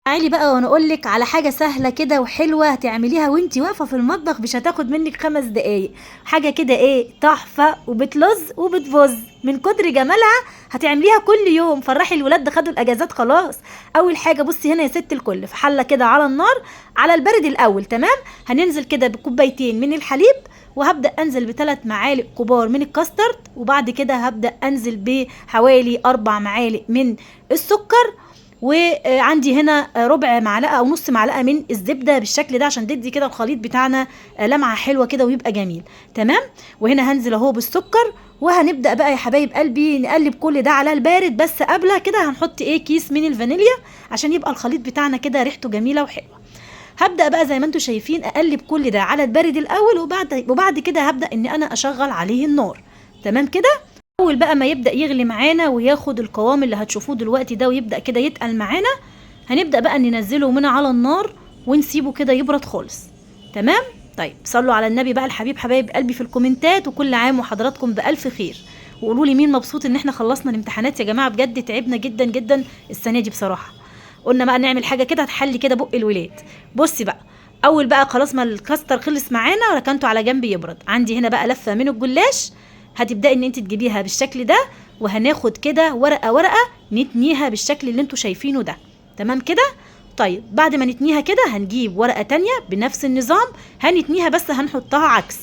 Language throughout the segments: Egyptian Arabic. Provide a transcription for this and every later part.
تعالي بقى وانا اقول لك على حاجة سهلة كده وحلوه هتعمليها وانتي واقفة في المطبخ، مش هتاخد منك 5 دقايق. حاجة كده ايه تحفة وبتلز وبتبظ من كتر جمالها، هتعمليها كل يوم. فرحي الولاد ده خدوا الاجازات خلاص. اول حاجة بصي هنا يا ست الكل، في حله كده على النار على البارد الاول، تمام. هننزل كده بكوبايتين من الحليب، وهبدا انزل ب3 معالق كبار من الكاسترد، وبعد كده هبدا انزل بحوالي 4 معالق من السكر، وعندي هنا ربع معلقه او نص معلقه من الزبدة بالشكل ده عشان تدي كده الخليط بتاعنا لمعة حلوة كده ويبقى جميل، تمام. وهنا هنزل اهو بالسكر، وهنبدا بقى يا حبايب قلبي نقلب كل ده على البارد، بس قبلها كده هنحط ايه كيس من الفانيليا عشان يبقى الخليط بتاعنا كده ريحته جميلة وحلوه. هبدا بقى زي ما انتم شايفين اقلب كل ده على البارد الاول، وبعد كده هبدا ان انا اشغل عليه النار، تمام كده. اول بقى ما يبدا يغلي معانا وياخد القوام اللي هتشوفوه دلوقتي ده ويبدا كده يتقل معانا، هنبدا بقى ننزله من على النار ونسيبه كده يبرد خالص، تمام. طيب صلوا على النبي بقى الحبيب حبايب قلبي في الكومنتات، وكل عام وحضراتكم بالف خير. وقولوا لي مين مبسوط ان احنا خلصنا الامتحانات يا جماعة، بجد تعبنا جدا جدا السنة دي بصراحة. قلنا بقى نعمل حاجة كده هتحلي كده بق الولاد. بصي بقى اول بقى خلاص ما الكاستر خلص معانا ركنته على جنب يبرد. عندي هنا بقى لفه من الجلاش، هتبداي ان انت تجيبيها بالشكل ده، وهناخد كده ورقة ورقة نتنيها بالشكل اللي انتوا شايفينه ده، تمام كده. طيب بعد ما نتنيها كده هنجيب ورقة تانية بنفس النظام هنتنيها، بس هنحطها عكس،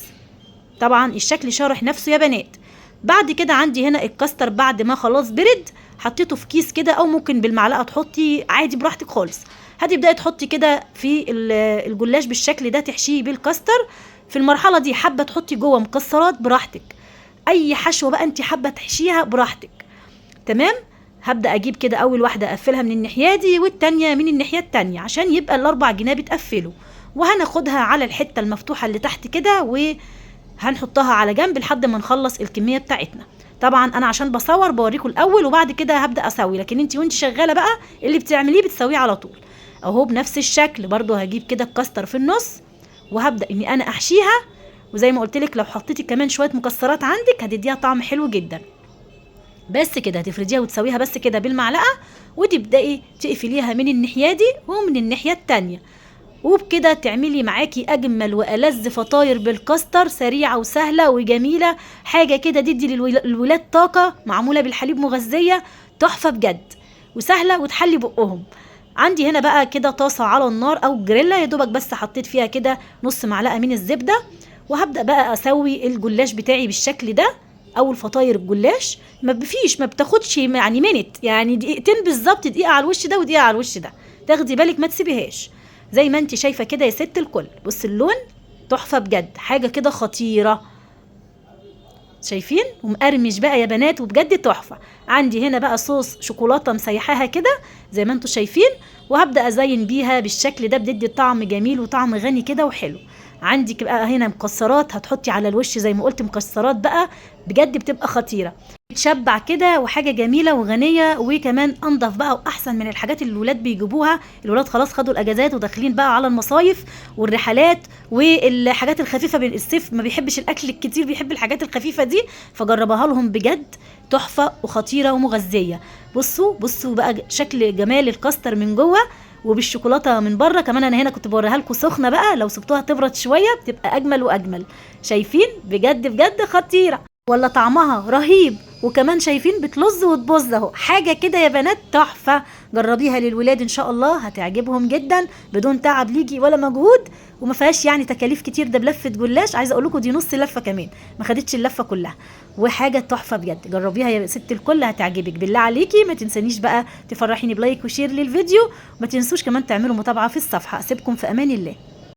طبعا الشكل شارح نفسه يا بنات. بعد كده عندي هنا الكاستر بعد ما خلاص برد حطيته في كيس كده، او ممكن بالمعلقه تحطي عادي براحتك خالص. هتبداي تحطي كده في الجلاش بالشكل ده، تحشيه بالكاستر. في المرحلة دي حابة تحطي جوه مكسرات براحتك، اي حشوه بقى انت حابة تحشيها براحتك، تمام. هبدا اجيب كده اول واحدة اقفلها من الناحية دي والتانية من الناحية التانية عشان يبقى الاربع جناب اتقفلوا، وهناخدها على الحتة المفتوحة اللي تحت كده وهنحطها على جنب لحد ما نخلص الكمية بتاعتنا. طبعا انا عشان بصور بوريكم الاول وبعد كده هبدا اسوي، لكن انت وانت شغالة بقى اللي بتعمليه بتسويه على طول اهو بنفس الشكل. برضو هجيب كده الكاستر في النص وهبدا اني انا احشيها، وزي ما قلت لك لو حطيتي كمان شوية مكسرات عندك هتديها طعم حلو جدا. بس كده هتفرديها وتسويها بس كده بالمعلقه، وتبداي تقفليها من الناحية دي ومن الناحية التانية، وبكده تعملي معاكي اجمل والذ فطاير بالكاستر، سريعة وسهلة وجميلة، حاجة كده تدي للولاد طاقة، معمولة بالحليب مغذيه، تحفة بجد وسهلة وتحلي بقهم. عندي هنا بقى كده طاسه على النار او جريلا، يا دوبك بس حطيت فيها كده نص معلقه من الزبدة، وهبدا بقى اسوي الجلاش بتاعي بالشكل ده. اول فطاير الجلاش ما بتاخدش يعني منت، يعني دقيقتين بالظبط، دقيقة على الوش ده ودقيقة على الوش ده، تاخدي بالك ما تسيبيهاش. زي ما انت شايفه كده يا ست الكل. بص اللون تحفة بجد، حاجة كده خطيرة، شايفين؟ ومقرمش بقى يا بنات وبجد تحفة. عندي هنا بقى صوص شوكولاتة مسيحاها كده زي ما انتم شايفين، وهبدا ازين بيها بالشكل ده، بتدي طعم جميل وطعم غني كده وحلو. عندك بقى هنا مكسرات هتحطي على الوش زي ما قلت، مكسرات بقى بجد بتبقى خطيرة، بتشبع كده وحاجه جميلة وغنيه، وكمان انضف بقى واحسن من الحاجات اللي الولاد بيجيبوها. الولاد خلاص خدوا الاجازات وداخلين بقى على المصايف والرحلات والحاجات الخفيفة، بين الصيف ما بيحبش الاكل الكتير، بيحب الحاجات الخفيفة دي، فجربها لهم بجد تحفة وخطيرة ومغذيه. بصوا بقى شكل جمال الكاستر من جوه وبالشوكولاته من بره. كمان انا هنا كنت بوريها لكم سخنة بقى، لو سبتوها تبرد شوية بتبقى اجمل واجمل. شايفين بجد بجد خطيرة ولا طعمها رهيب، وكمان شايفين بتلز وتبظ اهو، حاجة كده يا بنات تحفة. جربيها للولاد ان شاء الله هتعجبهم جدا، بدون تعب ليكي ولا مجهود، وما فيهاش يعني تكاليف كتير. ده بلفه جلاش، عايزه اقول لكم دي نص لفه كمان، ما خدتش اللفة كلها، وحاجه تحفة بجد. جربيها يا ست الكل هتعجبك بالله عليكي. ما تنسانيش بقى تفرحيني ب like و share للفيديو، وما تنسوش كمان تعملوا متابعه في الصفحة. اسيبكم في امان الله.